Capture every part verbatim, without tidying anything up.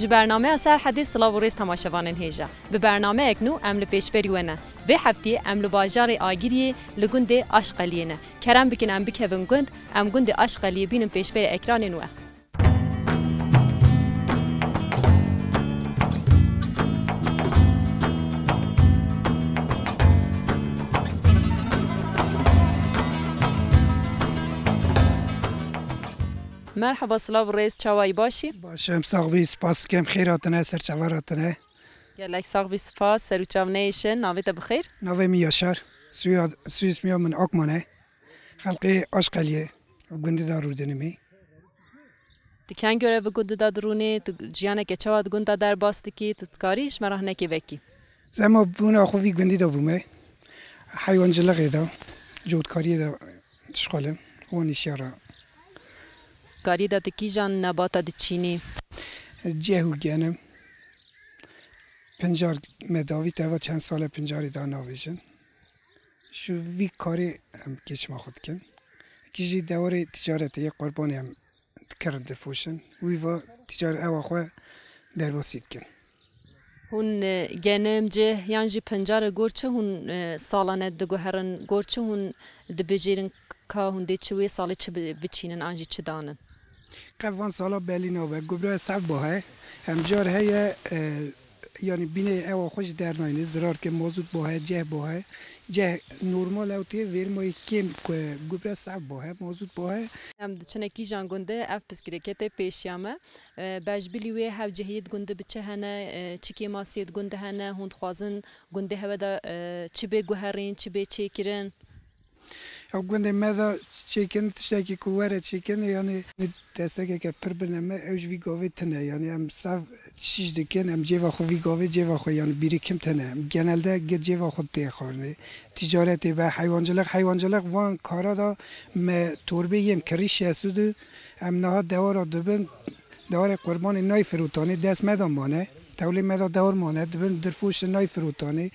Ji bernameya Serhedê silav û rêz temaşevanên hêja. Bi bernameyek nû em li pêşberî we ne. Vê heftiyê em li bajarê Agiriyê li gundê Aşqeliyê ne. Kerem bikin em bikevin gund, em gundê Aşqeliyê bînin pêşberî ekranên we. Merhaba, silav û rêz, çawa yî, baş î? Baş im, sax bî, spas dikim, xêr hatine, ser çava hatine. Gelek sax bî, spas, ser û çav neyêşin, navê te bi xêr? Navê min Yaşar, soya-, soyismiya min Akman e. Xelkê Aşqeliyê, gundê de rûdinimê. Tu kengî were vê gundê de dirûnî, tu jiyaneke çawa di gund de derbas dikî, tu dikarî ji me re hinekê vekî? Zema bûna xwe vî gundî de bûme. Heywancilixê de, cotkariyê de dişxulim. Wan îşya re. Karî de tu kîjan nebata diçînî? Ceh û genim. Pincar me davît, eva çend sal e pincarê da navêjin. Ji vî karê em geçima xwe dikin. Êkî jî dewarê ticaretê yê qurbanê em dikirin, difoşin. Wî va ticar ewa xwe derbasî dikin. Hûn, e, genim, cih yan jî pincar e, gor çi hûn, e, salane diguherin, gor çi hûn dibijêrin ka hûn dê çi wê salê çi bi-, biçînin an jî çi danin? Qe van sala belî nabe. Gubra sef bahe. Em car heye, e, yanî bînê ewa xwe ji dernayne, zirar ke mazût bahe, ceh bahe. Ceh normal ew tê, vêrmayê kêm ku gubra sef bahe, mazût bahe. Em diçine kîjan gundê, ev pirsgirêkê tê pêşiya me. E, beşbilî wê hevcihiyê di gundê bi çi hene, e, çi kêmasiyê di gundê hene, hûn dixwazin gundê hewe de, e, çi bê guherîn, çi bê çêkirin? Ew gundê me de çêkin, tiştekî ku were çêkin, yanî destekeke pir bine me, ew ji vî gavê tine. Yanî em sav şîş dikin, em cêva xwe vî gavê, cêva xwe, yanî bîrîkim tine. Em genelde gir cêva xwe tê xwarinê. Ticaretê be, heywancılık, heywancılık van kara da me torbê yêm kirî şesudu, em naha dewara dibin, dewarê qurbanê nayê firotanê, dest me de mane, tewlê me de dewar mane, dibin dirfoşi nayê firotanê.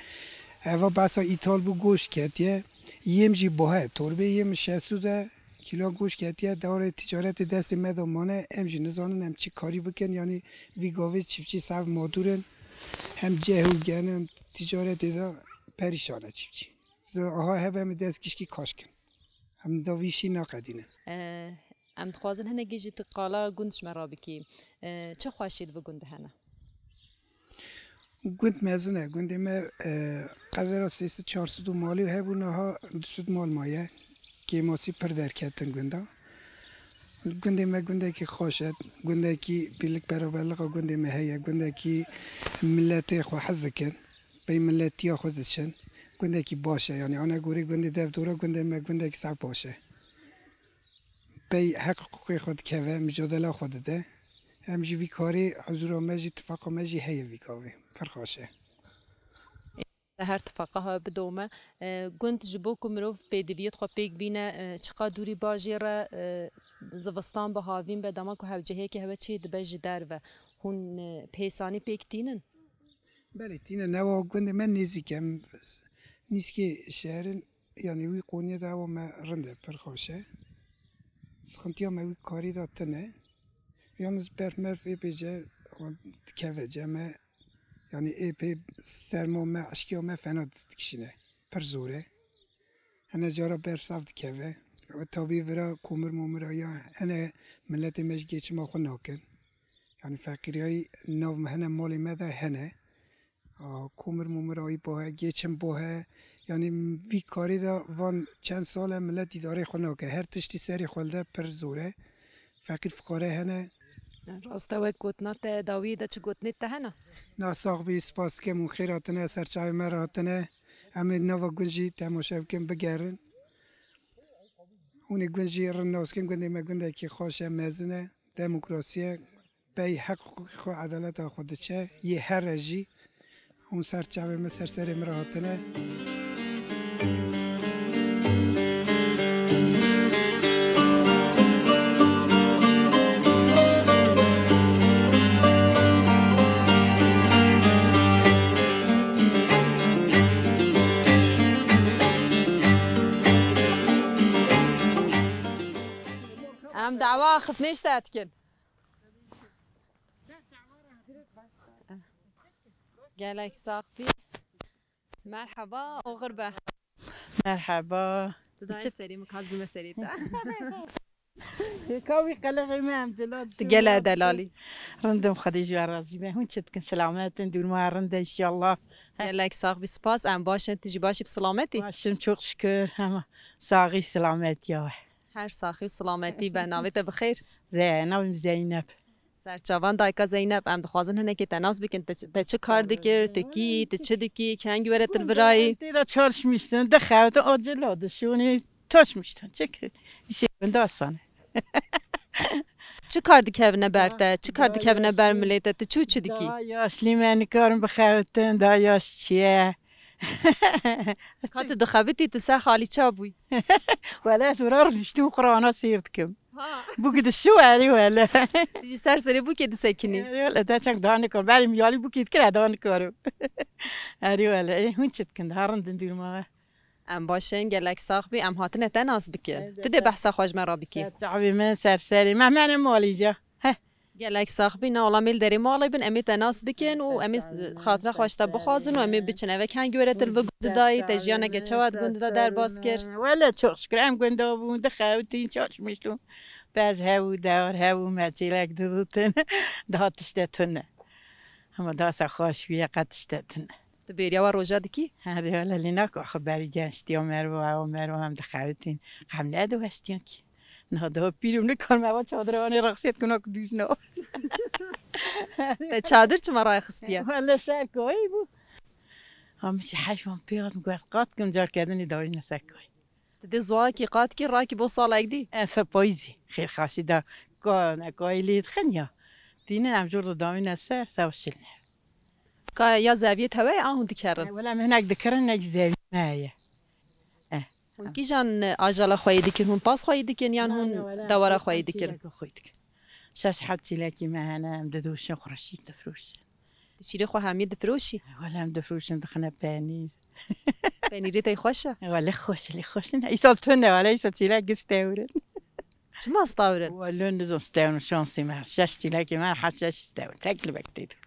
Eva behsa îthal bû, goşt ketiye. Yêm jî bohe, torbê yêm şesu de kîlo goşt ketiye, dewarê ticaretê destê me de mane, em jî nizanin em çi karî bikin, yanî vî gavê çiftçî sav mağdur in. Hem ceh û gen, hem ticaretê de perîşan e çiftçî. Zi aha hebe em dest gişkî kaş kin. Em da vî şî naqedînin. E, em dixwazin hinekî jî tu qala gund ji me re bikî. E, çi xweşî di vî gundê hene? Gund mezin e. Gundê me, e, qedera sê sed çar sed û malî hebû, niha du sed mal maye. Kêmasî pir derketin gunda. Gundê me gundekî xweş e. Gundekî birlik beraberlixa gundê me heye. Gundekî miletê xwe hez dikin. Pey miletiya xwe diçin. Gundekî baş e. Yanî ana gorî gundê dev dora gundê me gundekî saf baş e. Pey heq hiqûqê xwe dikeve, micadela xwe dide. Em jî vî karî huzura me jî, tifaqa me jî heye vî gavê. Pir xweş e. Her tifaqa ha bidome. E, gund ji bo ku mirov pêdiviyê xwe pêk bîne, e, çiqa dûrî bajêr e, e, zivistan be, havîn be, dema ku hewcehiyekê hewe çê dibe ji derve. Hûn, e, pêsanî pêk tînin? Belê, tîne newa gundê me nêzîk e. Em nîskê şehrin. Yanî wî qoniyê de ewa me rind e, pir xweş e. Sixintiya me wî karî de tune. Yalnız berf merf ê pê ce dikeve ce me, yanî ê pê serma me, eşkiya me fena dikişîne. Pir zor e. Hene cara berf sav dikeve. Tabî vira komir momir aya hene, miletê me ji geçima xwe nakin. Yanî feqîriyayî nav me hene, malê me de hene. A, komir momir ayî bohe, geçim bohe. Yanî vî karî de van çend sal e milet îdareyê xwe nake. Her tiştî serê xwe li de pir zor e. Feqîr fiqare hene. Rast e, wek gotina te dawiyê de çi gotinê te hene? Na, sax bî, spas dikim û xêr hatine, ser çavê me re hatine. Em ê nava gund jî temaşe bikin, bigerin. Hûn ê gund jî rind nas kin, gundê me gundekî xweş e, mezin e, demokrasî ye. Pey heq hiqûqê xwe, edaleta xwe diçe, yê here jî. Hûn ser çavê min, ser serê min re hatine. Em dawa xitnê ji te dikin. Gelek sax bî. Merheba, oxir be. Merheba. Tu dayê serî min, kaz bûme serî te. Ka wî qeleğê me em cila. Tu gele delalî. Rindim, Xwedê ji we razî be. Hûn çi dikin, selamet in, dûrma rind e inşallah. Gelek sax bî, spas, em baş in, tu jî baş î, bi silametî? Baş im, çok şükür. Hema saxî selamet ya we. Her saxî û silametî be, navê te bi xêr? Ze, navê min Zeynep. Serçavan dayika Zeynep, em dixwazin hinekê te nas bikin. Te, te çi kar dikir, tu kî, tu çi dikî, kengî were tu li vir ayî? Tê de çalışmıştın, dixewtin, acela dişûnê çalışmıştın. Çek, işê bindasane. Çi kar dikevine ber te, çi kar dikevine ber milê te, tu çi û çi dikî? Daha yaşlı me nikarin bixewitin, daha yaş çiye. Ka tu dixebitî, tu ser xalî ça bûyî? Wele ez wira rûniştim Qur'ana seyr dikim. Ha. Bûk dişû erî wele. Ji ser serê bûkê disekinî. Erî wele, te çek daha nikar. Belê miyalî bûkê dikir, ez daha nikarim. Erî wele, ê, hûn çi dikin, daha rindin dûrma we. Em baş in, gelek sax bî, em hatine te nas bikin. Tu dê behsa xwe ji me re bikî. Ser çavê min, ser serê me, me ne malî ca. Heh. Gelek sax bî, ne wala mêl derê malê bin, em ê te nas bikin û em ê xatira xwe ji te bixwazin û em ê biçin. Eve kengî were tu li vir gundî dayî, te jiyaneke çawa di gundî de derbas kir? Wele çok şükür, em gunda bûn, dixewitin, çalışmıştım. Pez hev û dewar hev û me çêlek diditin. Daha tişte tune. Ama daha se xweş bûye, qet tişte tune. Tu bêriya we roja dikî? Herê wele lê naka xwe berî gençtiya merva, ewa merva em dixewitin. Xem ne diwestiyan kî. Niha daha pîr û nikarim eva çadira anê rexsiyet kuna ku dûz na. Te çadir çima raxistiye? Wele ser kayî bû. Ha min jî heyvan pê hat, min got ez qat kim, car kedinê dawîne ser kayî. Tu dê zuakî qat kî rakî bo salek dî? E, se payîzî. Xêrxaşî da ka ne kayî lê dixin ya. Tînin em jor da dawîne ser, se şilne. Ka ya zeviyê te heye an hûn dikerin? E, wela em hinek dikirin, nek zevî me heye. E. Hûn kîjan ajala xweyî dikin? Hûn pas xweyî dikin yan hûn dewara xweyî dikin? Xweyî dikin. Şeş heb çîlekî me hene, em didoşin, xurşî difroşin. Tu şîrê xwe hemî difiroşî? Wele em difiroşin, dixine penîr. Penîrê te xweş e? Wele xweş e, lê xweş ne. Îsal tune, wele îsal çîlek giş stewr in. Çima stewr in? Wele nizam stewr in, şansê me. Şeş çîlekê me her şeş stewr. Tek libek tê dûr.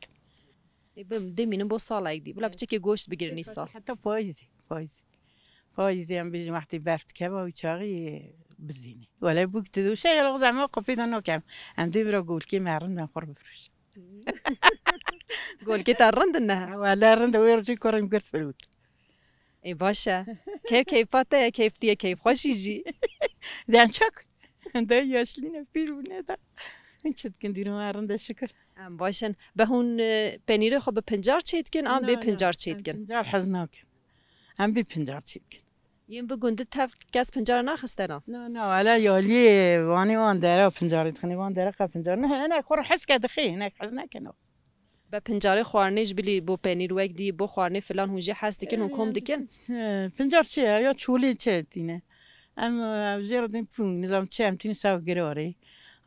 Ê, bim, dê mînin bo salek dî. Bila piçekê goşt bigirin îsal. Heta payîzê, payîzê. Payîzê em bêjin wextê berf dikeve û çaxî bizînê. Wele bûk didoşe ya roz em qopê de nakem. Em dê bira golkê me rind em xwe bifroşin. Golkê te rind in ne? Wele rind e, wê rojê kurê min girt firot. Ê baş e. Keyf keyfa te ye, keyf tu ye, keyf xweşî jî. Dem çak. De yaşlî ne, pîr bûne de. Hûn çi dikin, dîrû me rind e şikir. Em baş in. Be hûn, e, penîrê xwe bi pincar çê dikin, an bê pincar çê dikin? Pincar hez nakin. Em bê pincar çê dikin. Yên bi gundî tev kes pincar naxistena? Na, na, wele yaliyê wanê wan dera pincarê dixinê, wan dera qe pincar. Ne, ne, xwe hez ke dixê, ne, hez nekena. Be pincarê xwarinê ji bilî bo penîr wek dî, bo xwarinê filan hûn jê hez dikin, hûn kom dikin? He, pincar çi ye? Ya çolê çi tîne? Em, e, jê re dîn pûn, nizam çi em tînin saw girarê.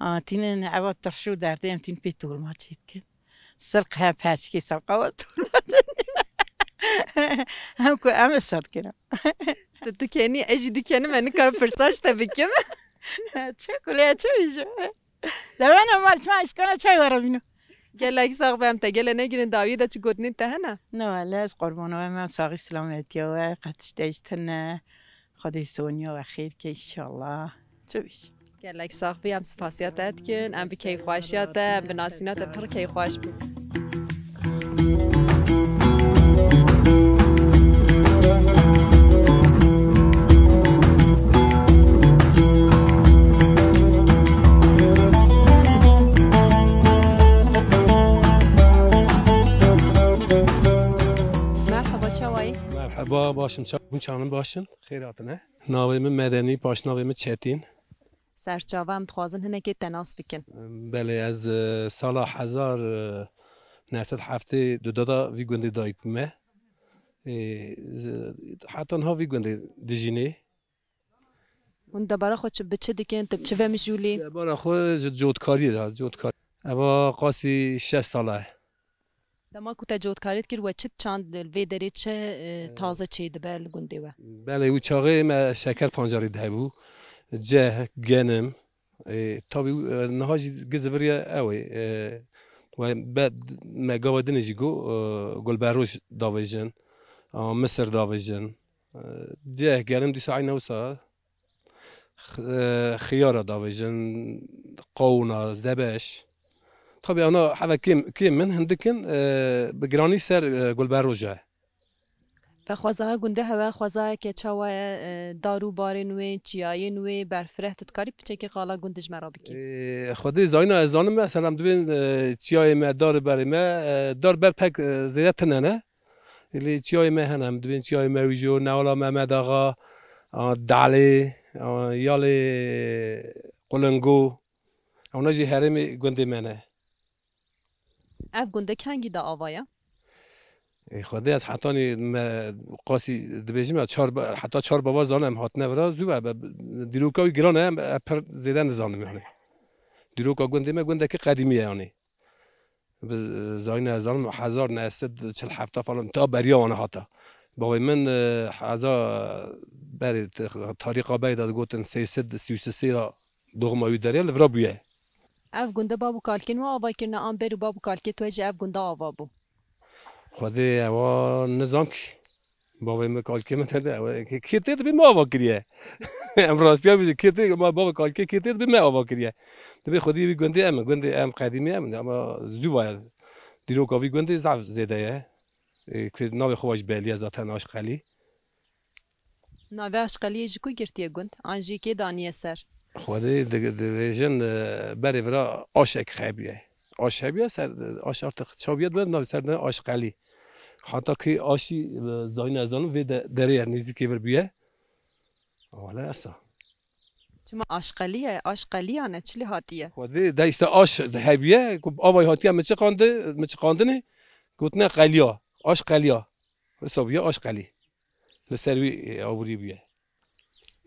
A, tînin eva tirşû derdê em tînin pê tolma çê dikin. Silq he perçikê silqa we tolma çê dikin. Em ku em ê şad kirin. Tu dikenî, ez jî dikenim, ez nikarim pirsa ji te bikim. Çi kulê çi bîjo? Lewena mal çima îskana çay were bîno. Gelek sax be, em te gele negirin, dawiyê de çi gotinên te hene? Ne wele ez qurbana we me, saxî silametiya we, qet tiştê ji tune. Xwedê sonya we xêr ke inşallah. Çi bîj. Gelek sax bî, em spasiya te dikin, em bi keyfxweşiya te, em bi nasîna te pir keyfxweş bûn. Merhaba, çawayî? Merhaba, başım, çawa, hûn çanin başin? Xêr hatine. Navê min Medenî, paşnavê min Çetîn. Serçava, em dixwazin hinekê te nas bikin. Belê, ez, e, sala hezar neh sed heftê du de da vî gundê dayik bûme. E, z-, heta niha vî gundê dijînê. Hûn debara xwe çi, bi çi dikin? Tu bi çi ve mijûlî? Debara xwe ji cotkariyê de, cotkar. Eva qasî şeş sala ye. Dema ku te cotkarî dikir, we çi çand li vê derê, çi, e, taze çê dibe li gundê we? Belê, wî çaxê me şeker pancarî dihebû, ceh, genim, e, tabî, e, niha jî giziviriye ew ê, e, We be, me gava dinê jî got, e, gulberoj davêjin, a, misir davêjin. E, cih gerim dîsa eyne wisa. X-, e, xiyara davêjin, qawûna, zebeş. Tabî ana heve kêm, kêm in, hindik in, e, bi giranî ser, e, gulberoj e. Ve xwezaya gundê hewe, xwezayeke çawa ye, e, dar û barên wê, çiyayên wê, berfireh, tu dikarî piçekê qala gundê ji me re bikî? Ê, Xwedê zayna ez zanim, mesela em dibên, e, çiyayê me, dar berê me, e, dar ber pek, e, zêde tine ne. Lê çiyayê me hene, em dibên çiyayê me wî jî, Newala Mehmed Axa, a, Dalê, a, Yalê Qulingo, ewna jî herêmê gundê me ne. Ev gunde kengî de ava ye? Ê, Xwedê ez hetanî me qasî dibêjim ya, çar ba-, heta çar bava zanim em hatine vira, zû ve be, dîroka wî giran e, em, e, pir zêde nizanim yani. Dîroka gundê me gundekî qedîmî ye yani. Bi zayîna ez zanim hezar neh sed çil hefta falan ta beriya wan hata. Bavê min, e, heza berê t-, tarîxa berê de digotin sê sed sî û sê ya doğma wî derê li vira bûye. Ev gunde bab û kalkên we ava kirine an berî bab û kalkê we jî ev gunde ava bû? Xwedê ewa nizam kî. Bavê min kalkê min hebe, ew ê, kê, kê tê dibê me ava kiriye. Em rastiya bêjin, kê tê, ma bavê kalkê kê tê dibê me ava kiriye. Dibê xwedî wî gundê em in, gundê em qedîmî em in, ama zû vaye. Dîroka vî gundê zaf zêde ye. Ê, ku navê xwe jî belî ye zaten Aşqelî. Navê Aşqeliyê ji ku girtiye gund? An jî kê daniye ser? Xwedê di-, dibêjin, e, berê vira aşek xebiye. Aş hebiye ser, aş artık çabiye dibê navê ser de Aşqelî. Hata ki aşî, e, zayna ez zanim vê de, derê ye nêzîkê vir bûye. Wala esa. Çima Aşqelî ye? Aşqelî ya ne? Çi lê hatiye? Xwedê de işte aş hebiye, ku avay hatiye mi çiqandi, mi çiqandinê, gotine qeliya. Aşqeliya. Wisa bûye Aşqelî. Li ser wî, e, aborî bûye.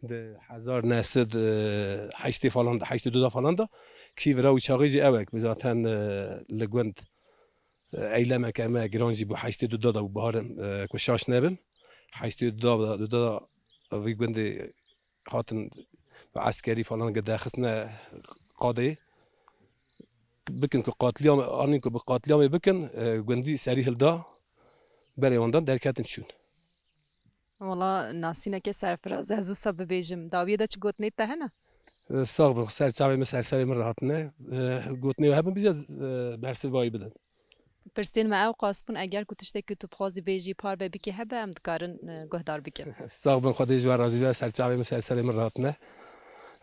Di hezar neh sed heştê falan de, heştê du de falan de, kî vira û çaxê jî ew e, bi zaten, e, li gund, e, eylemeke me giran jî bû heştê du de de bû, biharin, e, ku şaş nebim. Heştê du de, du de vî gundê hatin bi eskerî falan ge derxistine qadê. Bikin ku qatliyam, anîn ku bi qatliyamê bikin, e, gundî serî hilda, berê wan dan derketin çûn. Wala nasîneke serfiraz e, ez wisa bibêjim. Dawiyê de çi gotinê te hene? E, sax bin, ser çavê min, ser serê min rahatine. E, gotinê hebin bize, e, bersivayî bidin. Pirsên me ew qas bûn, eger ku tiştekî tu bixwazî bêjî, parve bikî hebe, em dikarin, e, guhdar bikin. Sax bin, Xwedê ji we razî be, ser çavê min, ser serê min rahatine.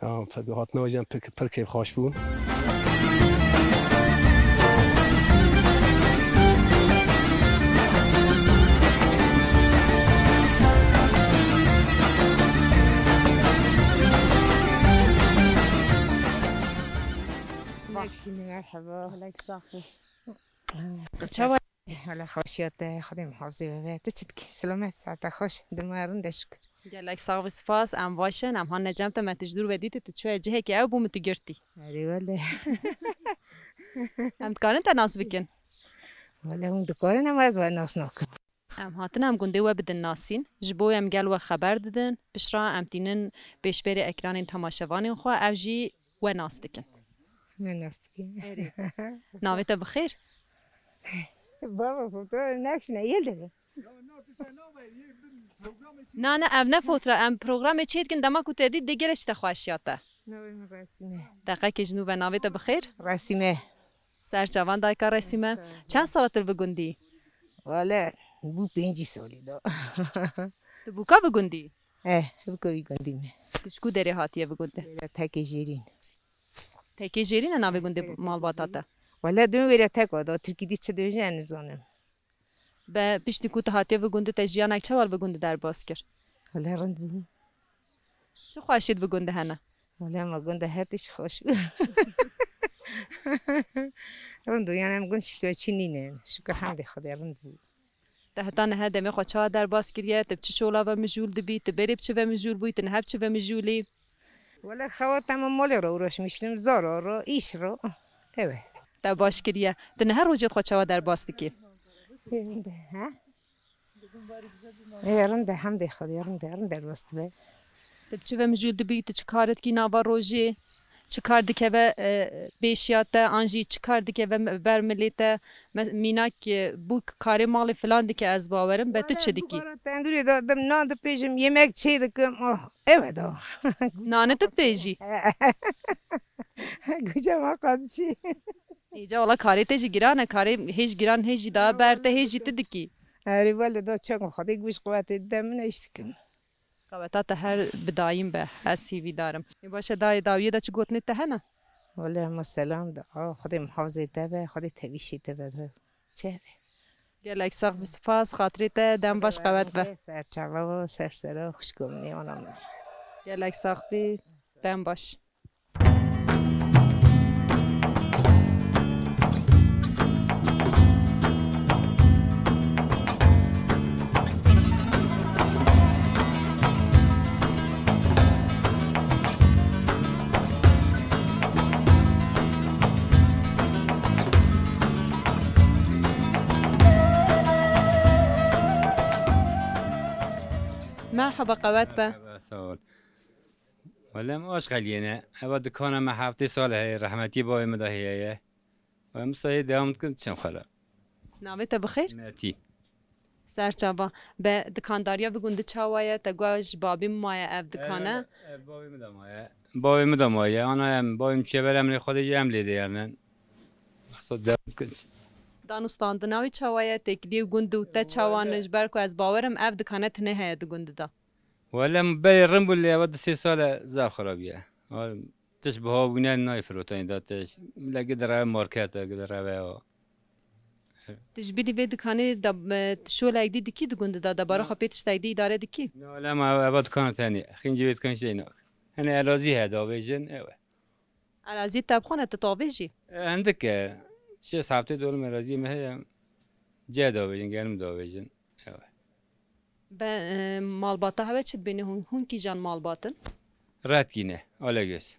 Ya, pir, hatina we jî em pir, pir kêfxweş bûn. Gelek şîn, merheba. Gelek sax ol. Çawa? Hala xweşiya te, Xwedê muhafizê we be. Tu çi dikî? Silamet, saeta xweş. Dima rind e, şikir. Gelek sax bî, spas. Em baş in. Em hanine cem te, me tu ji dûr ve dîtî, tu çûye cihekê ew bû min tu girtî. Erê wele. Em dikarin te nas bikin? Wele hûn dikarin, ama ez we nas nakim. Em hatin em gundê we bidin nasîn. Ji bo em gel we xeber didin. Piştre em tînin pêşberê ekranên temaşevanên xwe. Ev jî we nas dikin. Me nas dikin. Erê. Navê te bi xêr? Baba, fotoğraf nakşine, yel de. Na, na, ev ne fotoğraf, em programê çê dikin, dema ku te dît, dê gelek ji te xweşiya te. Navê min Resîme. Deqekê ji nû ve, navê te bi xêr? Resîme. Ser çavan dayka Resîme. Sağ ol. Çend sala tu li vi gundî? Wale, bû pêncî salî da. Tu bûka vi gundî? Eh, bûka vî gundî me. Tu ji ku derê hatiye vi gundê? Wêre Tekê Jêrîn. Tekê Jêrîn e navê gundê malbata te? Wele dûn wêre Teka da, tirkî dî çi dibêje, ez nizanim. Be piştî ku tu hatiye vi gundê te jiyanek çawa li vi gundê derbas kir? Wele rind bû. Çi xweşiyê di vi gundê hene? Wele ma gundê her tişt xweş bû. Rind bû, yani em gund şikayetçî nînin. Şikir hemdê Xwedê rind bû. Te heta niha demê xwe çawa derbas kiriye? Tu bi çi şola ve mijûl dibî? Tu berê bi çi ve mijûl bûyî? Tu niha bi çi ve mijûlî? Wele xewa te me malê re uğraşmıştım, zara re, îş re. Evet. Te baş kiriye. Tu niha rojê xwe çawa derbas dikî? Ha? Ê, rind e, hemdê Xwedê, rind e, rind derbas dibe. Tu bi çi ve mijûl dibî? Tu çi kar dikî nava rojê? Çi kar dikeve, e, pêşiya te, an jî çi kar dikeve me-, ber milê te? Me-, mînak, e, bûk karê malê filan dike, ez bawerim, be tu çi dikî? Wele, dikara tendûrê de dim nan dipêjim, yemek çê dikim, oh, ew e da. Nanê tu pêjî? Guca ma qadişî. Êca wala karê te jî giran e, karê hêj giran, hêj jî da ber te, hêj jî tu dikî. Erê, wele da çakin Xwedê guş qewetê de min, eş dikim. Qeweta te her bi dayîm be, ez hîvîdar im. Ê baş e, dayê dawiyê de çi gotinê te hene? Wele hema selam de, a, Xwedê muhafizê te be, Xwedê tevîşî te be, çi hebe? Gelek sax bî, spas, xatirê te, dem baş, qewet be. Ser çava, ser sera, xwişko min ê, ana min. Gelek sax bî, dem baş. Merhaba, qewet be. Merhaba, sağ ol. Wele em Aşxeliyê ne. Eva dikana me heftê sal heye, rehmetî bavê min de heye ye. Em sayê devam dikin çim xela. Navê te bi xêr? Metî. Serçava. Be dikandariya bi gundî çawa ye? Te got ji babî min maye ev dikane. Ev, ev bavê min de maye. Bavê min de maye. Ana em, bavê min çêber em lê xwedê em lê de yernin. Maqsad devam dikin çim. Danûstandina wî çawa ye? Têkiliyê gund û te çawa ne? Ji ber ku ez bawer im ev dikane tinê heye di gundî de. Wele min berê rin bû lê eva du sê sal e zaf xirab ye. Tişt biha bûne nayê firotanî da tişt. Mile gidireve markete, gidireve o. Tu ji bilî vê dikanê de, e, tu şolek dî dikî di gundî de, debara xwe pê tiştek dî îdare dikî? Na, lema eva dikana tenê. Xîncî vê dikan şey nak. Hene elazî he davêjin, ew e. Elazî te bi xwe ne, tu tavêjî? E, hindik e. Şêst heftê dolim elazî me heye. Cê davêjin, genim davêjin. Ew e. Be, e, malbata hewe çi dibêne hûn? Hûn kîjan malbat in? Redkî ne, Alegöz.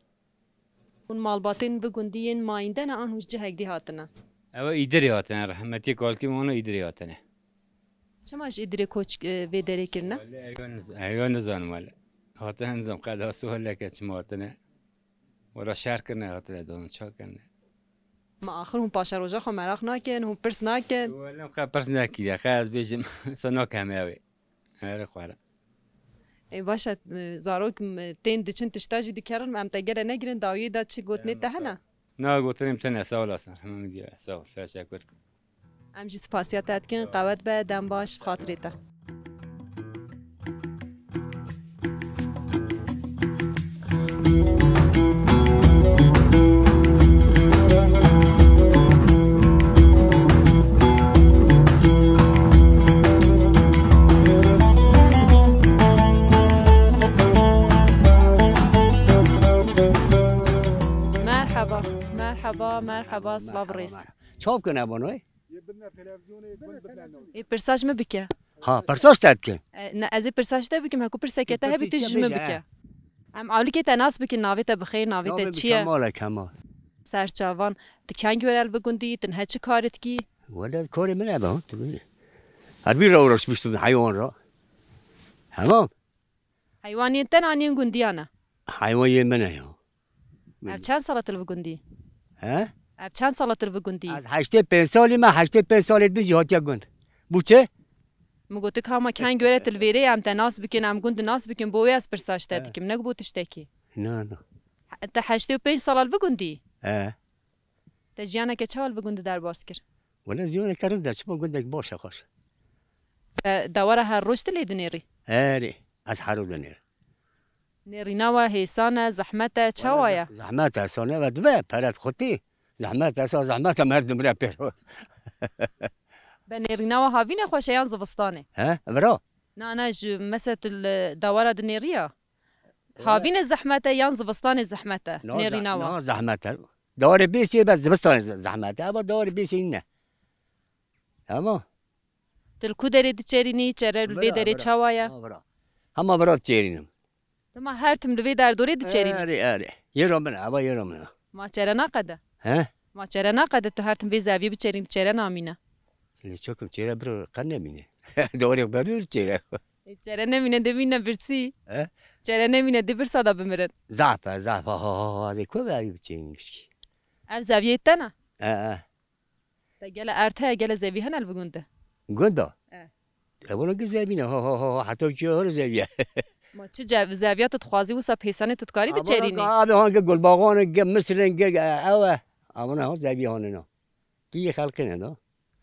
Hûn malbatên bi gundî yên mayînde ne an hûn ji cihek dî hatine? Ew îdirê hatine, rehmetî kalkî min îdirê hatine. Çima ji îdirê koç, e, vê derê kirine? Wele ew niz-, ew nizanim wele. Hatine nizam qeda sualeke çima hatine. Wela şer kirine, hatine don ça kirine. Ma axir hûn paşeroja xwe meraq nakin, hûn pirs nakin? Wele qe pirs nekiriye, qe ez bêjim, se nakem ew ê. Erê xwara. Ê, baş e, e, zarok, e, tên diçin tişta jî dikerin, em te gele negirin, dawiyê de çi gotinê te hene? Na, gotinê min tune, sağ olasın. Hemen gidiyor. Sağ ol. Teşekkür. Em jî spasiya te dikin, qewet be, dem baş, bi xatirê te. Merhaba, merhaba, merhaba, silav rêz. Çav kine bano. Ê, pirsa ji min bike. Ha, pirsa ji te dikim. E, ne, ez ê pirsa ji te bikim, heko pirseke te hebî tu ji min bike. Em awlikê te nas bikin, navê te bi xêr, navê te çi ye? Navê min Kemal e, Kemal. Serçavan, tu kengî were li bi gundî, tu niha çi karê dikî? Wele karê min e be, tu bî. Her bî re uğraşmıştım hayvan ra. Tamam. Heywanên te ne an yên gundiyan e? Heywan yên min e ya. Ev çend sala tu li vi gundî? He? Ev çend sala tu li vi gundî? Ez heştê pênc salî me, heştê pênc salê din jî hatiye gund. Bû çi? Min got, tu ka ma keng were tu li vêrê em te nas bikin, em gund nas bikin, bo wê ez pirsa ji te dikim, ne bo tiştekî. Na, na. He, te heştê û pênc sala li vi gundî? He. Te jiyaneke çawa li vi gundî derbas kir? Wele jiyaneke rind e, çima gundek baş e xweş. Te dewara her roj tu lê dinêrî? Erê, ez her roj dinêrim. Nêrîna we hêsan e, zehmet e, çawa ye? Zehmet e, sane ve dibe, pere dixwitî. Zehmet e, sa zehmet e, merdim re pêro. Be nêrîna we havîne xweş e yan zivistanê? He, vira? Na, na, ji meset li dewara dinêriya. Havîne zehmet e yan zivistanê zehmet e, nêrîna we? Na, zehmet e. Dewarê bêsê be zivistanê ze-, zehmet e. Eva dewarê bêsê ne. Tamam. Tu li ku derê diçerînî, çere li vê derê çawa ye? Ha, vira. Hema vira diçerînim. Dema her tim li vê derdorê diçerînî? Erê, erê. Yêra min e, eva yêra min e. Ma çere naqede? He? Ma çere naqede tu her tim vê zeviyê biçerînî, çere namîne? Lê çakim çere bir qe nemîne. Dewarê berû çere. Ê, çere nemîne, dê bîne birsî. He? Çere nemîne, dê birsa da bimirin. Zaf e, zaf e. Ha, ha, ha, ha, dê ku berî biçênî gişkî. Ev zeviyê te ne? E, e. Te gele erd heye, gele zevî hene li vî gund de? Gund de? E. E, wilo ki zevî ne. Ha, ha, ha, ha, heta ki hor zevî ye. Ma çi cev-, zeviya tu dixwazî wisa pêsanê tu dikarî biçerînî? Abi hangi gulbaxan, ge misrin, ge, ge, ew e. Ama ne, ha, zevî hanê na. Ki yê xelqê ne da.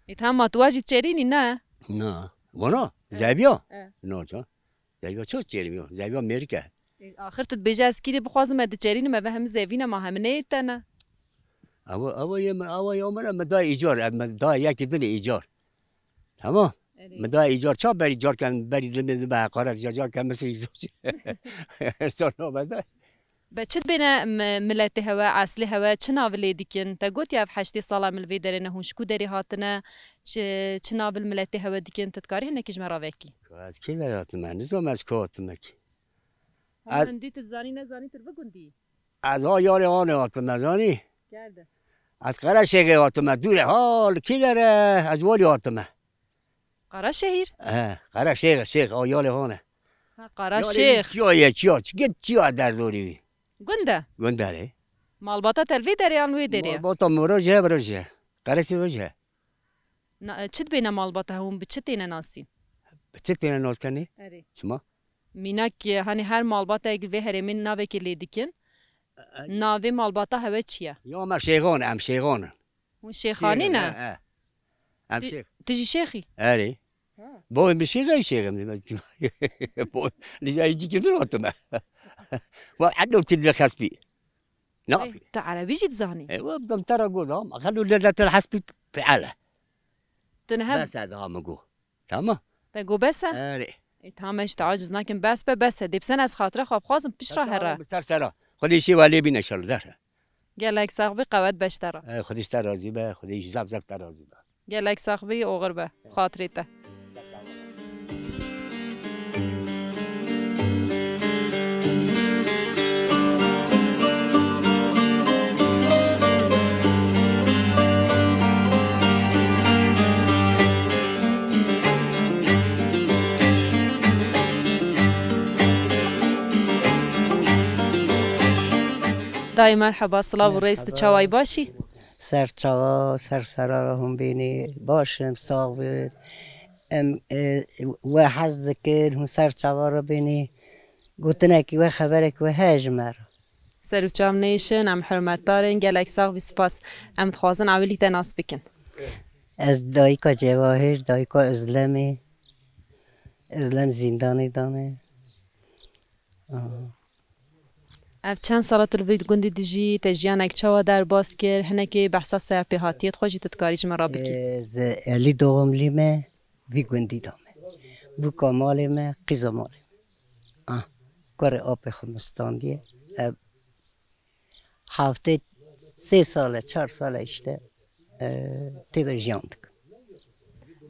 Ê, tamam, tu wa jî çerînî ne? Na. Vana, e, zeviya? E. No, ça. Zeviya çok çerîm yo. Zeviya Amerîka. E, axir tu dibêje ez kîrê bixwazim, me diçerînim, eve hemî zevîne ma hemî neyê te ne? Ewa, ewa yê min, ewa ya min, min da îcar, ev min da yekî din îcar. Tamam. Erê. Min da îcar, ça berî car ken, berî limê dibe heqaret, ya car ken misir îcar. Sonra me da. Be çi dibêne mi-, miletê hewe, eslê hewe, çi navê lê dikin? Te gotiye ev heştê sala min li vê derê ne, hûn ji ku derê hatine, çi, çi navê li miletê hewe dikin? Tu dikarî hinekî ji me re vekî? Ez kê derê hatime? Nizam ez ku hatime kî. Hema Ez hindî tu dizanî nezanî tu li vî gundî? Ez ha yarê hanê hatime, zanî? Kerde. Ez Qereşêxê hatime, dûr e, ha, li kê derê ez walî hatime. Qaraşehîr? He, Qaraşêx, şêx, a yalê hane. Ha, Qaraşêx. Yalê çiya ye, çiya, çi git çiya derdorî wî. Gund e? Gund e rê. Malbata te li vê derê yan wê derê? Malbata min roj e, roj e. Qereşê roj e. Na, çi dibêne malbata hewin, bi çi têne nasîn? Bi çi têne nas kenê? Erê. Çima? Mînak, e, hani her malbatek vê herêmê navekê lê dikin. E, e. Navê malbata hewe çi ye? Ya me şêxan, em şêxan in. Hûn şêxanî ne? He, he. Em Tu, şêx. Tu jî şêxî? Erê. Ha. Bo min şêx ey şêxim. Bo, li cayê cî kedin hatime. Wa eddo til xespî. Ne Ey, yapayım? Tu erebî jî dizanî? E, wa bidem te re got, ha, xelu le, le til hespî fi'ale. Tu ne hem Bes e daha min got. Tamam. Te got bes e? Erê. Ê, tamam, ez ji te aciz nakim. Bes be, bes e. Dê bi sen ez xatira xwe bixwazim, pişt re here. Bi ser sera. Xwedê şê welê bîne inşallah, der. Gelek sax bî, qewet beş te re. E, Xwedê ji te razî be, Xwedê ji zaf zaf te razî be. Gelek sax bî, oxir be. Xatirê te. Dayê merheba, silav û rêz, tu Merheba. Çawayî, başî? Ser çava, ser serara hûn bînî, baş im, sax bin. Em, e, we hez dikin, hûn ser çava re bînî. Gotinekî we, xeberekî we heye ji me re. Ser û çav nêşin, em hurmetdar in, gelek sax bî, spas. Em dixwazin ewilî te nas bikin. Ez dayika Cevahir, dayika Özlemê. Özlem zîndanê de me. Aha. Ev çend sala tu li vî gundî dijî, te jiyanek çawa derbas kir, hinekî behsa serpêhatiyê xwe jî tu dikarî ji me re bikî. Ez Elî doğumlî me, vî gundî de me. Bûka malê me, qîza malê me. Ah, kurê apê xwe min standiye. Ev heftê sê sal e, çar sal e işte, e, tê de jiyan dikim.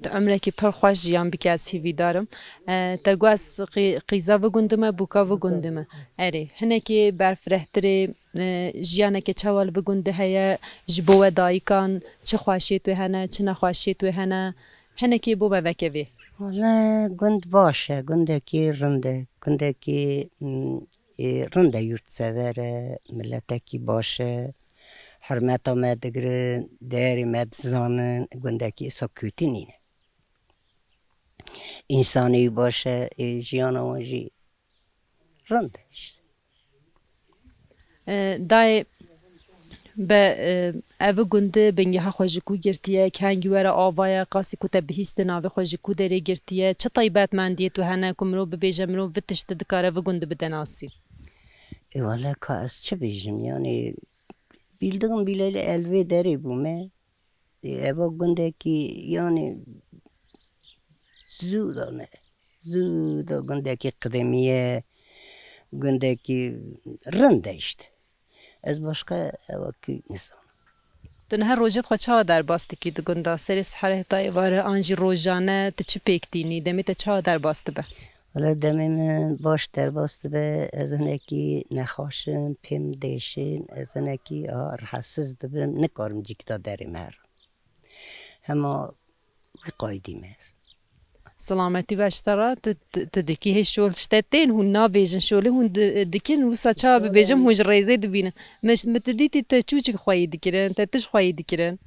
Tu emrekî pir xweş jiyan bikî, ez hîvîdar im. E, te got ez qî-, qîza vî gundî me, bûka vî gundî me. Erê, hinekî berfirehtirê, e, jiyanekê çawa li vî gundî heye, ji bo we dayikan, çi xweşiyê tu hene, çi nexweşiyê tu hene, hinekî bo me veke vê. Wele gund baş e, gundekî rind e, gundekî, mm, ê, rind e, yurtsever e, miletekî baş e, hurmeta me digirin, değerê me dizanin, gundekî îsa kûtî nîne. Însanî baş e, ê, jiyana wan jî rind e işte. E, dayê, be, e, ev gundî bingeha xwe ji ku girtiye, kengî were ava ye, qasî ku te bihîstin navê xwe ji ku derê girtiye, çi taybetmendiyê tu hene ku mirov bibêje, mirov vî tiştî dikare vî gundî bide nasî? E, wele ka ez çi bêjim, yanî bildiğim bileli ez li vê derê bûme. E, eva gundekî, yanî zû da ne. Zû da gundekî qedemî ye, gundekî rind e işte. Ez başqa eva kî nizanim. Tu niha rojê xwe çawa derbas dikî di gunda? Serê sihera heta êvarê an jî rojane tu çi pêk tînî? Demê te çawa derbas dibe? Wele demê min baş derbas dibe, ez hinekî nexweş im, pê min diêşin, ez hinekî, a, rehetsiz dibim, nikarim cîk de derê me herim. Hema wî qaydî me ez. Silametî be ji te re, tu, tu, tu dikî hê şol ji te tên, hûn nabêjin şolê, hûn di-, dikin, wisa çawa bibêjim, hûn ji rêzê dibînin. Me, me tu dîtî te çûçik xweyî dikirin, te tişt xweyî dikirin.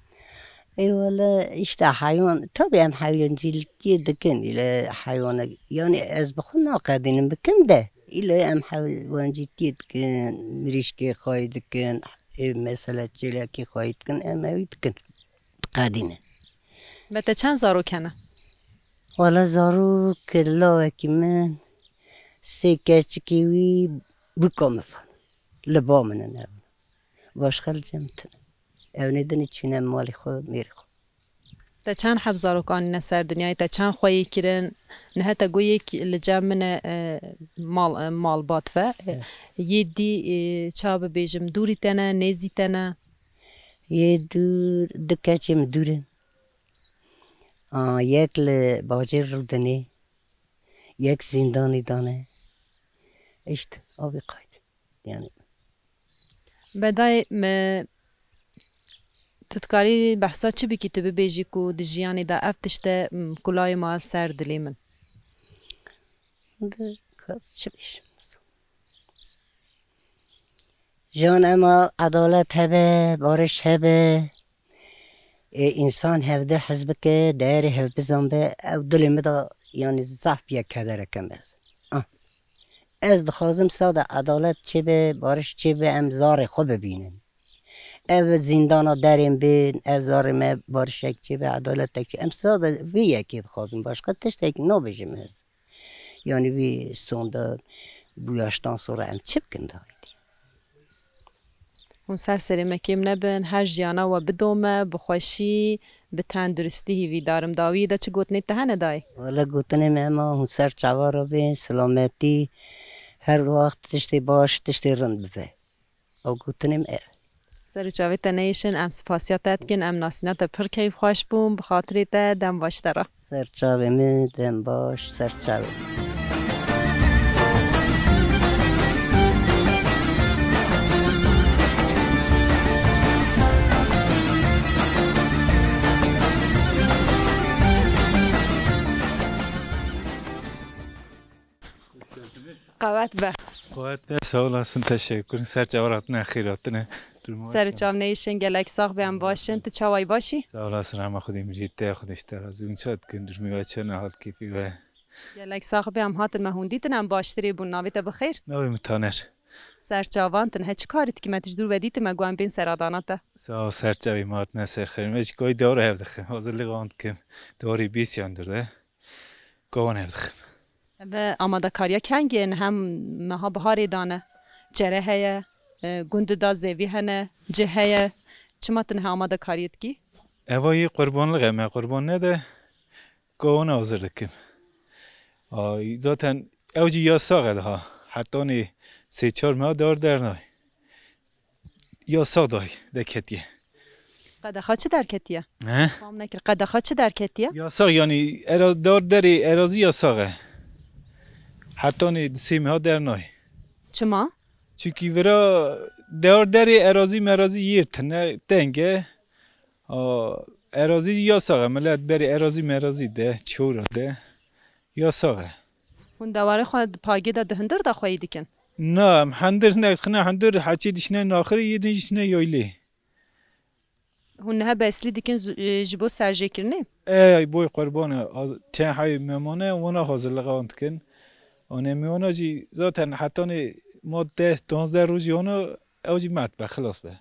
Ê wele, işte heywan, tabii em heywancîlikê dikin, île heywana, yani ez bi xwe naqedînim bikim de, île em heywancîtiyê dikin, mirîşkê xweyî dikin, ê mesela çêlekê xweyî dikin, em ewî dikin, diqedînin. Me te çend zarok hene? Wele zarok lawekî min, sê keçikê wî bûka min van. Li ba min in ev. Başqa li cem tune. Ew nêdinê çûne malê xwe, mêrê xwe. Te çend heb zarok anîne ser dinyayê? Te çend xweyî kirin? Nihe te got yek li cem min e, e, mal, e, malbat ve. E, Yê dî, e, ça bibêjim, dûrî te ne, nêzî te ne? Yê dûr, du keçê min dûr in. A, yek li bajêr rûdinê, yek zîndanê dane. İşte, avê qayt. Yani. Bedayê me, tu dikarî behsa çi bikî, tu bibêjî ku di jiyanê de ev tişt e, m, kulayê ma ser dilê min? Di, kas çi bêjim? Jiyan ema edalet hebe, barış hebe, ê, însan hevdî hez bike, değerê hev bizanbe, ew dilê min de, yani, zaf bîye kedereke me. Ah. Ez dixwazim sade edalet çêbe, barış çêbe, em zarê xwe bibînin. Ev zîndana derên bin, ev zarê me barişek çêbe, edaletek çêbe. Em sade vê yekê dixwazin, başqa tiştek nabêjim ez. Yani vî sonda bu yaştan sonra em çi bikin daha? Hûn ser serê me kêm nebin, her jiyana we bidome, bi xweşî, bi tenduristî hîvîdarim. Dawiyê de çi gotinê te hene dayê? Wele gotinê me hema hûn ser çava re bên, silametî, her wext tiştê baş, tiştê rind bibe. Ew gotinê me ev. Ser û çavê te neyêşin, em spasiya te dikin, em nasîna te pir keyfxweş bûn, bi xatirê te dem baş te re. Ser çavê min, dem baş, ser çavê min. Qewet be. Qewet be, sağ olasın, teşekkür. Ser çava hatine, xêr hatine. Durumu Ser û çav neyşin, gelek sax be, em baş in. Tu çawayî, baş î? Sağ olasın, ama xwedî mirî te, xwedî ji te razî. Hûn çi dikin, durumê we çi ne, hal kêfê we? Gelek sax be, em hatin me hûn dîtin, em baştirî bûn. Navê te bi xêr? Navê min Taner. Ser çavan, tu niha çi karî dikî, me tu ji dûr ve dîtin, me got em bên seradana te. Sağ ol, ser çavê me hatine ser xêr. Ez ji koyî dewra hev dikim, hazirlîk wan dikim. Dewrê bîst yan dûr de. Kowan hev dikim. Ve amadekariya kengê in hem meha biharê dane. Çere heye, e, gund da zevî hene, cih heye. Çima tu niha amadekariyê dikî? Eva yê qurbanlix e, me qurban nede, kowana hazir dikim. Ay, zaten ew jî yasax e daha. Hetanê sê çar meha dar dernay. Yasax dayî derketiye. Qedexa çi derketiye? He? Fam nekir. Qedexa çi derketiye? Yasax, yani era-, dar derê erazî yasax e. Hetanê di sê meha dernayê. Çima? Çünkü vira dar derê erazî merazî yê tine teng e. A, erazî yasax e. Millet berê erazî merazî de, çewra de. Yasax e. Hûn dewarê xwe di pagê de di hundir de xweyî dikin? Na, em hundir nedixine, hundir heçî dişine naxirê, yê din jî dişine yaylê. Hûn niha beslî dikin zu-, e, ji bo serjêkirinê? Ey, boy qurban e, az-, çend hey memane, wana hazirliğe wan dikin. Anê mîwana jî zaten hetanê ma deh, panzdeh rojî wana, ew jî mert be, xilas be.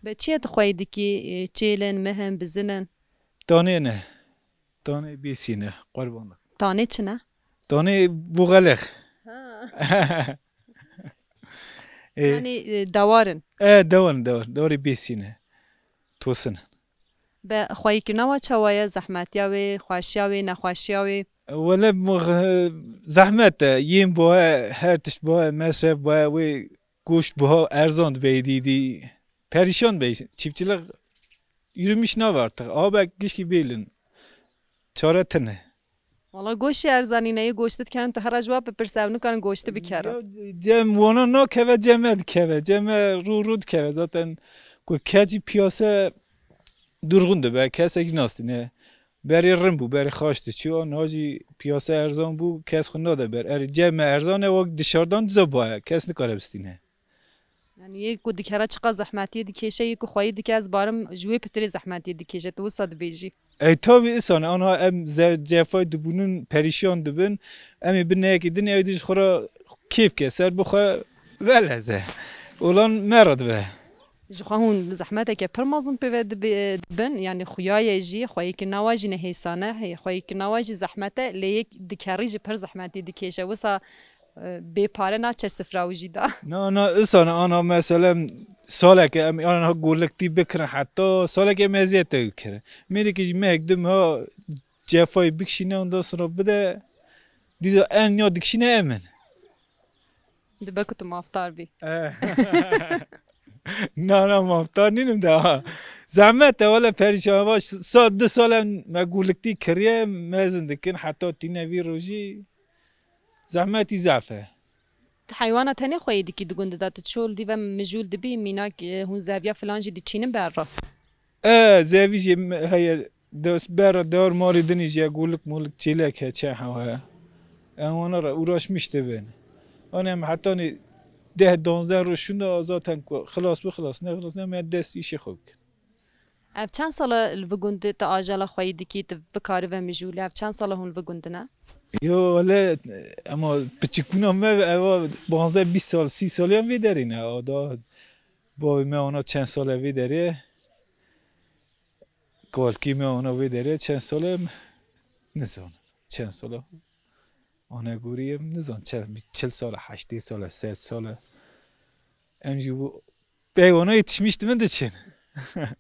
Be çi ye tu xweyî dikî, e, çêlin, mihin, bizinin? Tanê ne. Tanê bêsîne, qurban. Tanê çi ne? Tanê buxelix. Ha. E, Yani, e, dawar in. E, dawar in, dawar. Dawarê bêsîne. Tosin. Be xweyîkirina we çawa ye? Zehmetiya wê, xweşiya wê, nexweşiya wê? Wele bu, e, zehmet e. Yêm bu, e, her tişt bu, e, mesref bu, e, wê goşt buha erzan dibe êdî, êdî perîşan be. Çiftçilik yürümüş nav artık. Abek gişkî bêlin. Çare tine. Wala goştê erzanî ne, yê goştê dikerin, tu hera ji we bipirse, ew nikarin goştê bikerin. Ya, cem wana nakeve, cem me dikeve. Cem me rû rû dikeve. Zaten ku keçî piyase durgun dibe. Kesek jî nastîne. Berê rin bû, berê xaş diçû, niha jî piyase erzan bû, kes xwe nade ber. Erê cem me erzan e, wek dişardan diza baye, kes nikare bistîne. Yani yê ku dikere çiqa zehmetiyê dikêşe, yê ku xweyî dike, ez barim ji wê pitirê zehmetiyê dikêşe, tu wisa dibêjî. Ey tabî isan, anha em ze-, cefay dibûnin, perîşan dibin, em ê bin neyekî din, ew dij xwe ra kêf ke, ser bixwe veleze. Olan me re dibe. Ji xwe hûn zehmeteke pir mezin pê ve dibe-, dibin, yani xuya ye jî, xweyî kirina we jî nehêsan e, hey, xweyî kirina we jî zehmet e, lê yek dikerî jî pir zehmetî dikêşe. Wisa, e, bê pare naçe sifra û jî da. Na, na, isan ana, meselem, saleke em ana guliktî bikirin, heta saleke em eziyet ew kirin. Mêrikî jî mehek du meha cefayê bikişîne, ondan sonra bide, dîza em ya dikişîne em in. Dibe ku tu mafdar bî. Eh. Na, na, mafdar nînim de ha. Zehmet e, wele perîşan baş. Sa-, du sal em me guliktî kiriye, mezin dikin, heta tîne vî rojî. Zehmetî zaf e. Tu heywana tenê xweyî dikî di gund de, tu çol dî ve mijûl dibî, mînak, e, hûn zeviya filan jî diçînin ber re? E, zevî jî me-, heye, dest ber re dewar malê dinî jî ye, gulik mulik çêlek he, çe hewa ye. Em wana re uğraşmış dibin. Anê em hetanî deh danzdeh roj şûnda zaten ku xilas bi xilas, ne xilas ne me dest îşê xwe bikin. Ev çend sal e li vi gundê tu ajala xweyî dikî, tu vi karî ve mijûlî, ev çend sal e hûn li vi gundin e? Yo, wele, ema piçikbûna me eva panzdeh bîst sal, sî saliyan vê derê ne. A da bavê me ana çend sal e vê derê. Kalkî me ana vê derê çend sal e, nizanim. Çend sal e. Ana gorî em nizanim çend, çil sal e, heştê sal e, sed sal e. Em jî bu Peyvana yetişmiş dimin diçin.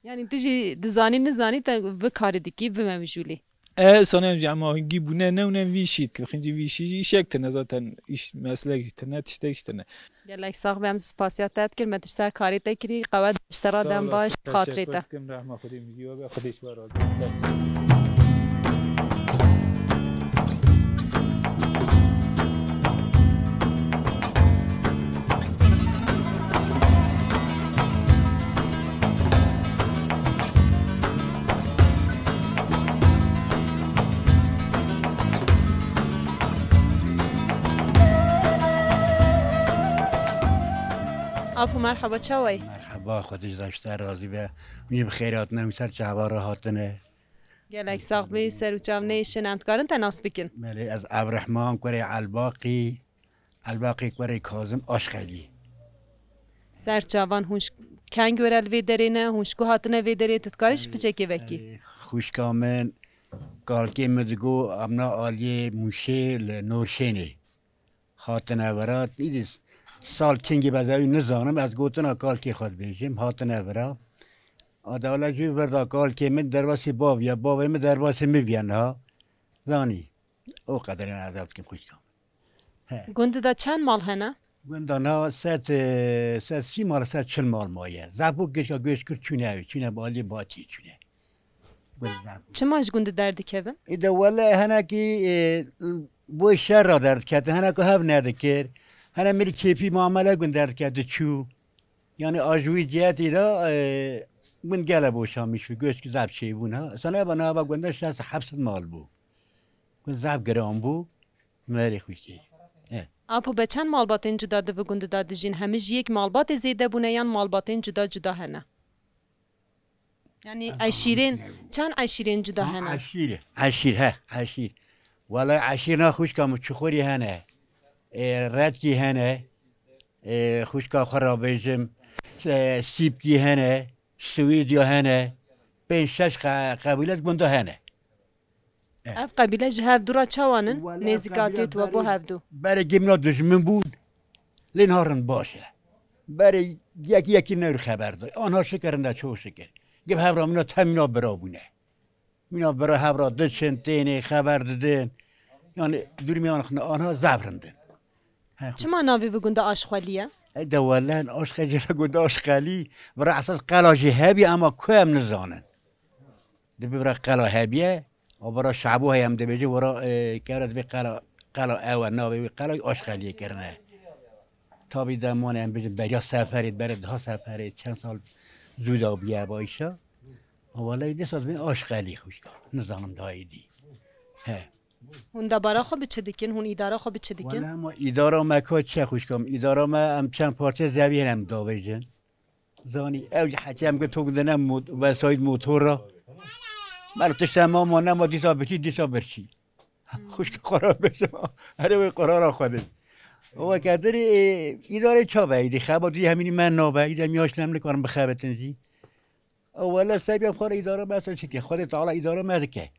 Yani tu jî dizanî nizanî te vi karî dikî, vi memjûlî. E, sanê em jî ema hingî bûne ne û ne vî şît ki. Xinci vî şî jî işek tine zaten, iş meslek jî tine, tiştek jî tine. Gelek sax be, em spasiya te dikin, me tu ser karê te kirî, qewet ji te re dem baş, xatirê te. Dikim, rehma Xwedê mijî we be, Xwedê ji we razî be. Apo, merhaba, çawa yî? Merhaba, Xwedê ji te razî be. Hûn jî bi xêr hatine, hûn ser çava re hatine. Gelek sax bî, ser û çav nêşin, em dikarin te nas bikin? Belê, ez Ebrehman, kurê Elbaqî, Elbaqî kurê Kazim Aşxelî. Ser çavan hûn ji keng were li vê derê ne, hûn ji ku hatine vê derê, tu dikarî ji piçekê vekî? Erê, xwişka min, kalkê min digo, em na aliyê Mûşê li Norşênê. Hatine vera, îdî sal kengî be ez ewî nizanim, ez gotina kalkê xwe dibêjim, hatine vera. A dewle jî verda kalkê min derbasî bav ya, bavê min derbasî min viya niha. Zanî, o qederê ez ev dikim xwişka min. He. Gund de çend mal hene? Gunda niha sed, e, sed sî mal, sed çil mal maye. Zaf bû gişka göç kir çûne ew, çûne bi aliyê Batiyê çûne. Çima ji gundî derdikevin? Î de wele henekî, e, bo şer re derdiketin, henekî hev nedikir. Hene min kêfî muamele gund derdike diçû. Yani a ji wî cihetî de, e, gund gele boşanmiş bû, göçkî zaf çêbûn ha. Sana eva nava gunda şeş heft mal bû. Gund zaf giran bû. Merê xwişkî. E. Apo, be çend malbatên cuda di vi gundî de dijîn? Hemî ji yek malbatê zêde bûne yan malbatên cuda cuda hene? Yani eşîrên, çend eşîrên cuda hene? Eşîr, eşîr, he, eşîr. Wele eşîr na xwişka min Çuxurî hene. E, Redkî hene. E, xwişka xwe ra bêjim, e, Sîpkî hene, Swêdya hene. Pênc şeş qe-, qebîle di gunda hene. E. Ev qebîle ji hev du re çawan in? Wele ev nêzîkatiyê qebîle tu we bo berê, hev du? Berê gimna dijmin bûn. Lê niha rind baş e. Berê yek yekî newr xeber da. Anha şikir rind e, çok şikir. Gim hevra mina temîna bira bûne. Mina bira hevra diçin, tênê, xeber didin. Yani durumê anha zaf rind in. He. Çima navê vi gunda Aşxwelî ye? E de welen aşqe jê re gunda Aşxelî. Vira esas qela jî hebiye ama ku em nizanin. Dibi vira qela hebiye. O vira şabo heye em dibêje vira, e, kevre dibi qela, qela ewe navê wî qela Aşxelî kirine. Tabî demanê em bêjin beriya seferê, berê daha seferê çend sal zû da bûye bayşa. Welay dîsa dibên aşqelî xwişka. Nizanim daha êdî. He. Hûn debara xwe bi çi dikin? Hûn îdara xwe bi çi dikin? Wele hema îdara me ka çi xwişka min? Îdara me em çend parçe zeviyên em davêjin. Zanî, ew jî heçê em got tok dine mot-, vesayît motor ra. Mer tişta ma ma nema dîsa birçî, dîsa birçî. Xwişka qerar bêje. Herê wê qerara xwe de. O weke dirê, e, îdarê çabe, îdî xebatî hemînî me nabe, îdî em yaş nem nikarin bixebitin jî. O wele sebiya xwe re îdara me ser çike. Xwedê Teala îdara me dike.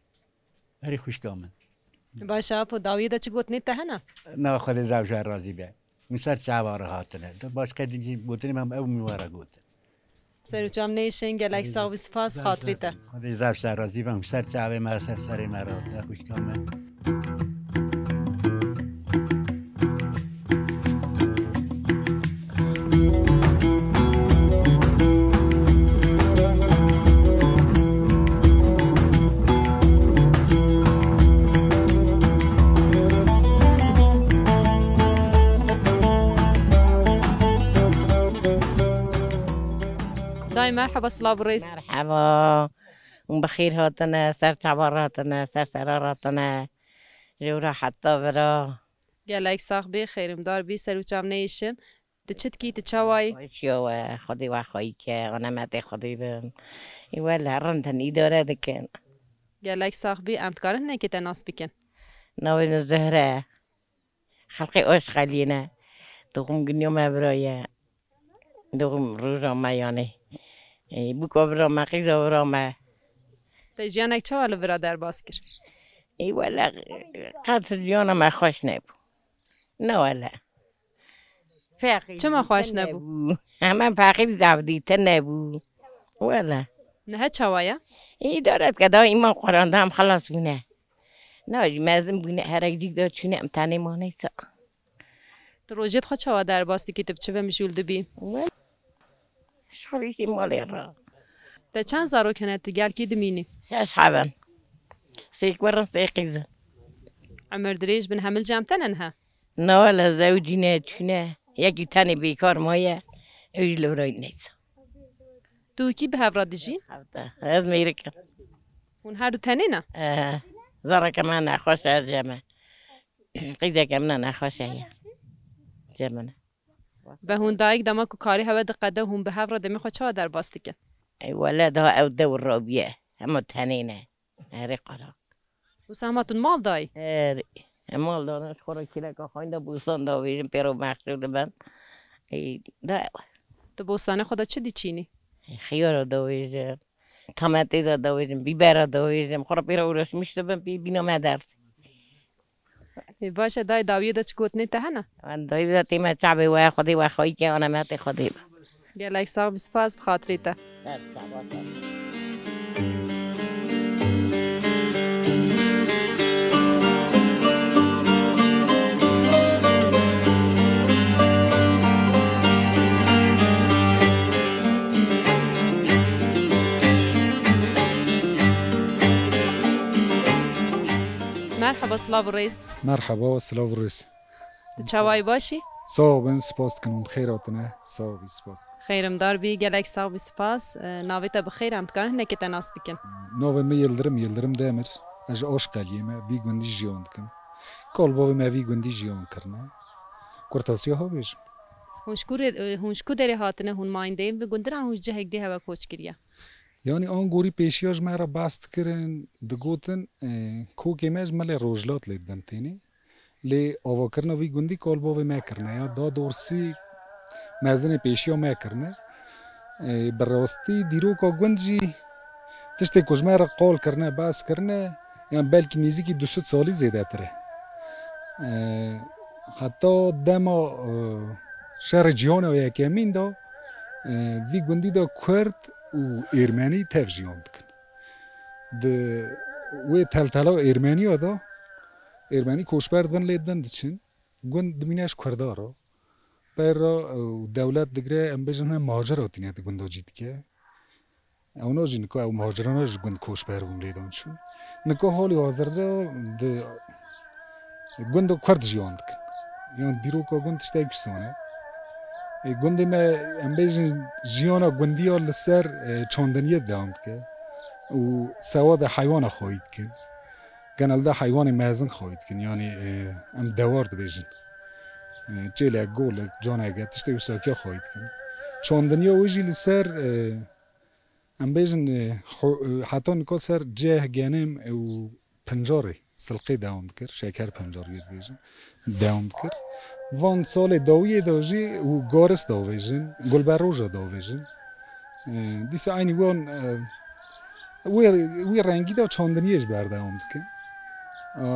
Herê xwişka min. Baş e, apo, dawiyê de çi gotinê te hene? Na, Xwedê zewja razî be. Min ser çava re hatine. De başqa din jî gotinê me ew min were gotin. Ser û çav neyşin, gelek sax bî, spas bi xatirê te. Xwedê zewja razî be. Min ser çavê me, ser serê me re hatine, xwişka me. Dayê merheba, silav û rêz. Merheba. Hûn bi xêr hatine, ser çava re hatine, ser sera re hatine. Ji ewra heta vira. Gelek sax bî, xêrimdar bî, ser û çav neyşin. Tu çi dikî, tu çawa yî? Xweş ya we, Xwedê we xweyî ke, anemetê Xwedê bin. Ê wele, rind in, îdare dikin. Gelek sax bî, em dikarin hinekê te nas bikin? Navê min Zehre. Xelqê Aşqeliyê ne. Toxum Gunya me vira ye. Toxum roja me yanê. Ê, bûka vira me, qîza vira me. Te jiyanek çawa li vira derbas kir? Ê wele, qet jiyana me xweş nebû. Ne wele. Feqîr Çima xweş nebû? Hemen feqîr zaf dîtin nebû. Wele. Niha çawa ye? Îdare dike, da îman Quran da em xelas bûne. Na jî mezin bûne, herek cîk da çûne, em tenê mane sa. Tu rojêt xwe çawa derbas dikî, tu bi çi ve mijûl dibî? Wele. Şixulî jî malê re. Te çend zarok hene, tu gel kî dimînî? Şeş heb in. Sê kur in, sê qîz in. Emir dirêj bin, hemil cem te ne niha? Na wele zewicîne, çûne. Yekî tenê bêkar maye. Ew jî li vir neyse. Tu û kî bi hev re dijîn? Hevta. Ez mêrik im. Hûn her du tenê ne? Ee, zareke me nexweş e, ez cem e. Qîzeke min e nexweş e ya. Cem min e. Be hûn dayik dema ku karê hewe diqede, hûn bi hev re demê xwe çawa derbas dikin? Ey wele daha ew dewr rabiye. Hema tenê ne. Erê qara. Wisa hema tu mal dayî? Erê. Em mal dana, ji xwe re kîleka xwîn de bostan davêjin, pêro mexşûr dibin. Ey, da. Tu bostanê xwe de çi diçînî? Xiyara davêjin. Tametê de davêjin, bîbera davêjin. Xwe re pêra uğraşmış dibin, pê bîna me derdê. Ê, baş e, dayê dawiyê de çi gotinê te hene? Wan dawiyê de tême çavê we, Xwedê we xweyî ke, anemetê Xwedê be. Gelek sax bî, spas bi xatirê te. Ser çava te. Merhaba, silav û rêz. Merhaba, silav û rêz. Tu çawa yî, baş î? Sax bin, spas dikim, hûn bi xêr hatine. Sax bî, spas. Xêrimdar bî, gelek sax bî, spas. E, navê te bi xêr, em dikarin hinekê te nas bikin? Navê min Yildirim, Yildirim Demir. Ez ji Aşqeliyê me, vî gundî jiyan dikim. Kal bavê me vî gundî jiyan kirine. Kurtasiya ha bêjim. Hûn ji ku rê-, e, hûn ji ku derê hatine, hûn mayîndeyên vî gundî re, hûn ji cihek dê hewe koç kiriye? Yanî an gorî pêşiya ji me re behs dikirin, digotin, e, kokê me ji milê Rojhilat lê dibin tênê. Lê avakirina vî gundî kal bavê me kirine ya. Da dorsî mezinê pêşiya me kirine. E, bi rastî dîroka gund jî tiştê ku ji me re qal kirine, behs kirine, yan belkî nêzîkî du sed salî zêdetir e. E, heta dema, e, şerê cîhana yekemîn de, e, vî gundî de Kurd û Êrmenî tev jiyan dikin. Di wê teltela Êrmeniya de, Êrmenî koçber dibin lê din diçin. Gund dimîne ji Kurda re. Peyra, e, dewlet digire, em bêjin, hine muhacir hatîne di gunda cî dike. Ewna jî nika ew muhacirana ji gund koçber bûn lêdan çûn. Nika halî hazirde di gunda Kurd jiyan dikin. Yan dîroka gund tiştek wisa ne. E, gundê me, em bêjin, jiyana gundiya li ser, e, çandiniyê dewam dike. û sewada heywana xwayî dikin. Genelde heywanê mezin xwayî dikin, yanî, e, em dewar dibêjin. E, çêlek, golek, caneke, tiştê wisa kiya xwayî dikin. Çandiniya wê jî li ser, e, em bêjin, e, xo-, e, heta nika ser ceh, genim, e, û pincarê, silqê dewam dikir, şeker pincarê dibêjin, dewam dikir. Van salê dawiyê de jî û garis davêjin, gulberoja davêjin. E, dîsa eynî wan, e, wê, wê rengî de çandiniyê ji berdewam dikin. E,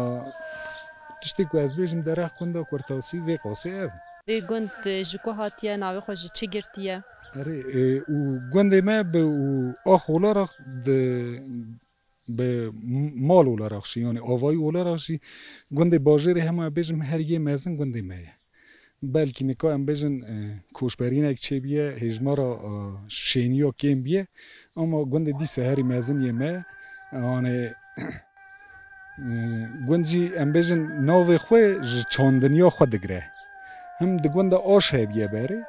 tiştê ku ez bêjim, derheq gunda Kurtasî vê qasê ev. Vê gund, e, ji ku hatiye, navê xwe ji çi girtiye? Erê, e, û gundê me bi û ax olarak di bi m-, mal olarak jî, yanî avayî olarak jî gundê bajêrê hema bêjim her yê mezin gundê me ye. Belkî nika em bêjin, e, koçberînek çêbiye, hêjmara, e, şêniya kêm biye, ama gundê dîsa herî mezin yê me, yanî, e, gund jî em bêjin navê xwe ji çandiniya xwe digire. Him di gunda aş hebiye berê,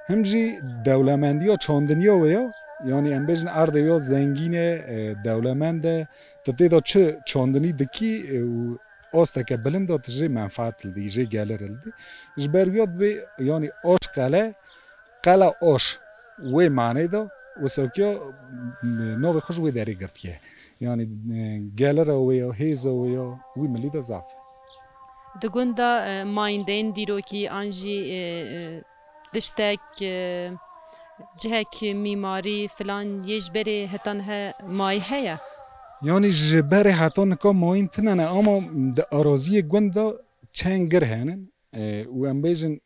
him jî dewlemendiya çandiniya wê ya, yanî em bêjin erdê ya zengîn e, e, dewlemend e, tu tê de çi çandinî dikî, e, û asteke bilind de tu jê menfaet didî, jê gelir didî. Ji ber wiya dibê, yanî aş qele, qela aş wê manê de, wisa kiya, m-, navê xwe ji wê derê girtiye. Yanî, e, gelira wê ya, hêza wê ya, wî milî de zaf e. Di gunda, e, mayîndeyên dîrokî an jî, e, e, tiştek, e, cihek mîmarî filan yê ji berê heta niha mayî heye? Yanî ji berê heta nika mayîn tine ne, ama di araziyê gund de çend gir henin, e, û em bêjin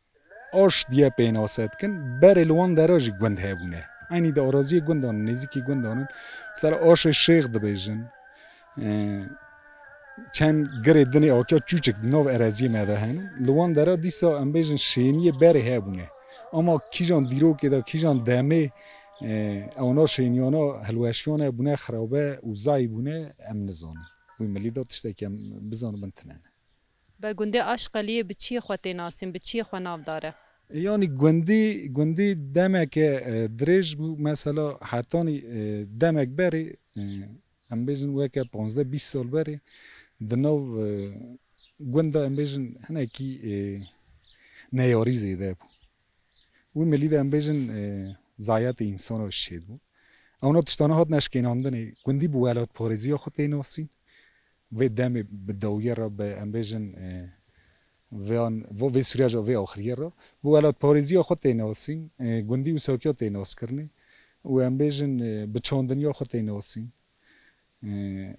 aş diye pênase dikin, berê li wan dera jî gund hebûne. Eynî di araziyê gundan, nêzîkî gundan in, ser aşê şêx dibêjin. E, çend girê dinê akiya çûçik di nav ereziyê me de hene. Li wan dera dîsa em bêjin şêniyê berê hebûne. Ama kîjan dîrokê de, kîjan demê, e, ewna şêniyana hilweşiyane bûne xirabe û zayî bûne, em nizanin. Wî milî de tiştekî em bizanibin tine ne. Be gundê Aşqeliyê bi çiyê xwe tê nasîn, bi çiyê xwe navdar e? E, yanî gundî, gundî demeke, e, dirêj bû, mesela hetanî, e, demek berê, e, em bêjin weke panzdeh bîst sal berê, di nav, e, gund de em bêjin hinekî, e, neyarî zêde bû. Wî milî de em bêjin, e, zayetê însana çêdibû. Ewna tiştana hat neşkênandinê, gundî bi welatparêziya xwe tê nasîn. Vê demê bi dawiyê re, bi em bêjin, e, vê an, vo-, vê süreca vê axiriyê re, bi welatparêziya xwe tê nasîn, e, gundî û sakiya tê naskirinê û em bêjin, e, bi çandiniya xwe tê nasîn. E,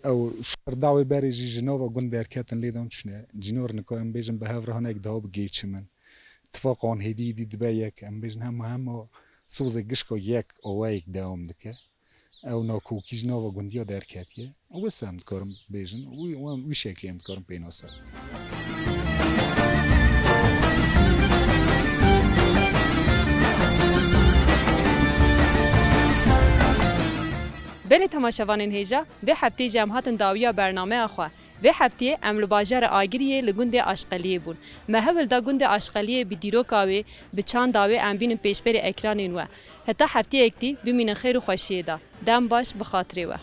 ew şer dawê berê jî ji nava gund derketin lê dan çûne. Cînar nika em bêjin bi hev re hinek daha bi gêçimin. Tifaqan hêdî hêdî dibe yek, em bêjin hema hema sozê gişka yek awayek dewam dike. Ew nakokî ji nava gundiya derketiye. Wisa em dikarin bêjin, wî, wî, wî şeklê em dikarin pênase. Belê temaşevanên hêja, vê hefteyê jî em hatin dawiya bernameya xwe. Vê heftiyê em li bajarê Agiriyê li gundê Aşqeliyê bûn. Me hewl da gundê Aşqeliyê bi dîroka wê, bi çanda wê em bînin pêşberê ekranên we. Heta heftiyek dî bimînin xêr û xweşiyê de. Dem baş, bi xatirê we.